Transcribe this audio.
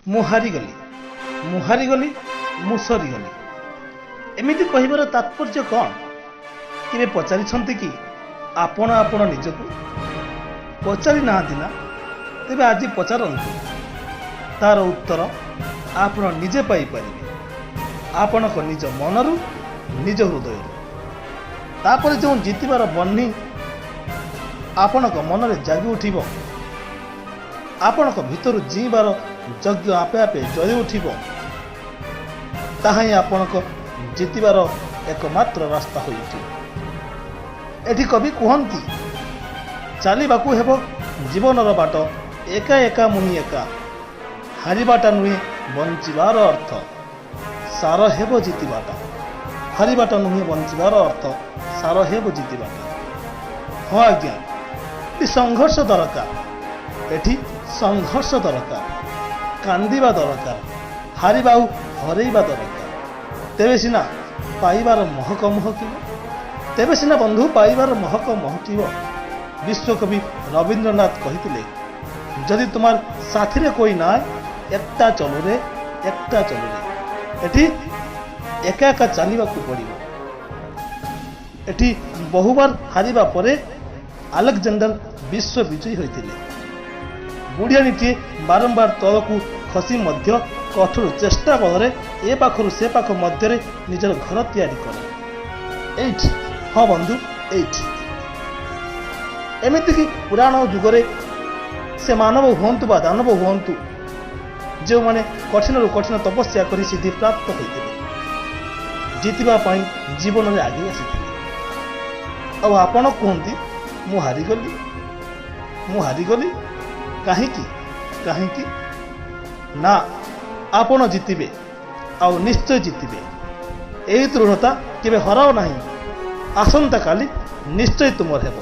ମୁଁ ହାରିଗଲି, ମୁଁ ହାରିଗଲି, ମୁଁ ସରିଗଲି, ଏମିତି କହିବାର ତାତ୍ପର୍ଯ୍ୟ କ'ଣ? କେବେ ପଚାରିଛନ୍ତି କି ଆପଣ ଆପଣ ନିଜକୁ? ପଚାରି ନାହାନ୍ତି ନା? ତେବେ ଆଜି ପଚାରନ୍ତୁ। ତାର ଉତ୍ତର ଆପଣ ନିଜେ ପାଇପାରିବେ, ଆପଣଙ୍କ ନିଜ ମନରୁ, ନିଜ ହୃଦୟରୁ। ତାପରେ ଯେଉଁ ଜିତିବାର ବହ୍ନି ଆପଣଙ୍କ ମନରେ ଜାଗି ଉଠିବ, ଆପଣଙ୍କ ଭିତରୁ ଜିଇଁବାର ଯଜ୍ଞ ଆପେ ଆପେ ଜଳି ଉଠିବ, ତାହା ହିଁ ଆପଣଙ୍କ ଜିତିବାର ଏକମାତ୍ର ରାସ୍ତା ହୋଇଉଠିବ। ଏଠି କବି କୁହନ୍ତି, ଚାଲିବାକୁ ହେବ ଜୀବନର ବାଟ ଏକା ଏକା, ମୁହିଁ ଏକା। ହାରିବାଟା ନୁହେଁ ବଞ୍ଚିବାର ଅର୍ଥ, ସାର ହେବ ଜିତିବାଟା। ହାରିବାଟା ନୁହେଁ ବଞ୍ଚିବାର ଅର୍ଥ, ସାର ହେବ ଜିତିବାଟା। ହଁ ଆଜ୍ଞା, ଏଠି ସଂଘର୍ଷ ଦରକାର। ଏଠି ସଂଘର୍ଷ ଦରକାର, କାନ୍ଦିବା ଦରକାର, ହାରିବା ଆଉ ହରେଇବା ଦରକାର। ତେବେ ସିନା ପାଇବାର ମହକ ମହକିବ। ତେବେ ସିନା ବନ୍ଧୁ, ପାଇବାର ମହକ ମହକିବ। ବିଶ୍ୱକବି ରବୀନ୍ଦ୍ରନାଥ କହିଥିଲେ, ଯଦି তোমার ସାଥିରେ કોઈ নাই, ଏକଲା ଚଲୋ ରେ, ଏକଲା ଚଲୋ ରେ। ଏଠି ଏକା ଏକା ଚାଲିବାକୁ ପଡ଼ିବ। ଏଠି ବହୁବାର ହାରିବା ପରେ ଆଲେକ୍ଜାଣ୍ଡର ବିଶ୍ୱ ବିଜୟୀ ହୋଇଥିଲେ। ବୁଢ଼ିଆଣୀଟିଏ ବାରମ୍ବାର ତଳକୁ ଖସି ମଧ୍ୟ କଠୋର ଚେଷ୍ଟା ବଳରେ ଏ ପାଖରୁ ସେ ପାଖ ମଧ୍ୟରେ ନିଜର ଘର ତିଆରି କରେ। ଏଇଠି, ହଁ ବନ୍ଧୁ, ଏଇଠି। ଏମିତିକି ପୁରାଣ ଯୁଗରେ ସେ ମାନବ ହୁଅନ୍ତୁ ବା ଦାନବ ହୁଅନ୍ତୁ, ଯେଉଁମାନେ କଠିନରୁ କଠିନ ତପସ୍ୟା କରି ସିଦ୍ଧି ପ୍ରାପ୍ତ ହୋଇଥିଲେ, ଜିତିବା ପାଇଁ ଜୀବନରେ ଆଗେଇ ଆସିଥିଲେ। ଆଉ ଆପଣ କୁହନ୍ତି, ମୁଁ ହାରିଗଲି, ମୁଁ ହାରିଗଲି। କାହିଁକି, କାହିଁକି ନା? ଆପଣ ଜିତିବେ ଆଉ ନିଶ୍ଚୟ ଜିତିବେ। ଏହି ଦୃଢ଼ତା କେବେ ହରାଅ ନାହିଁ। ଆସନ୍ତାକାଲି ନିଶ୍ଚୟ ତୁମର ହେବ।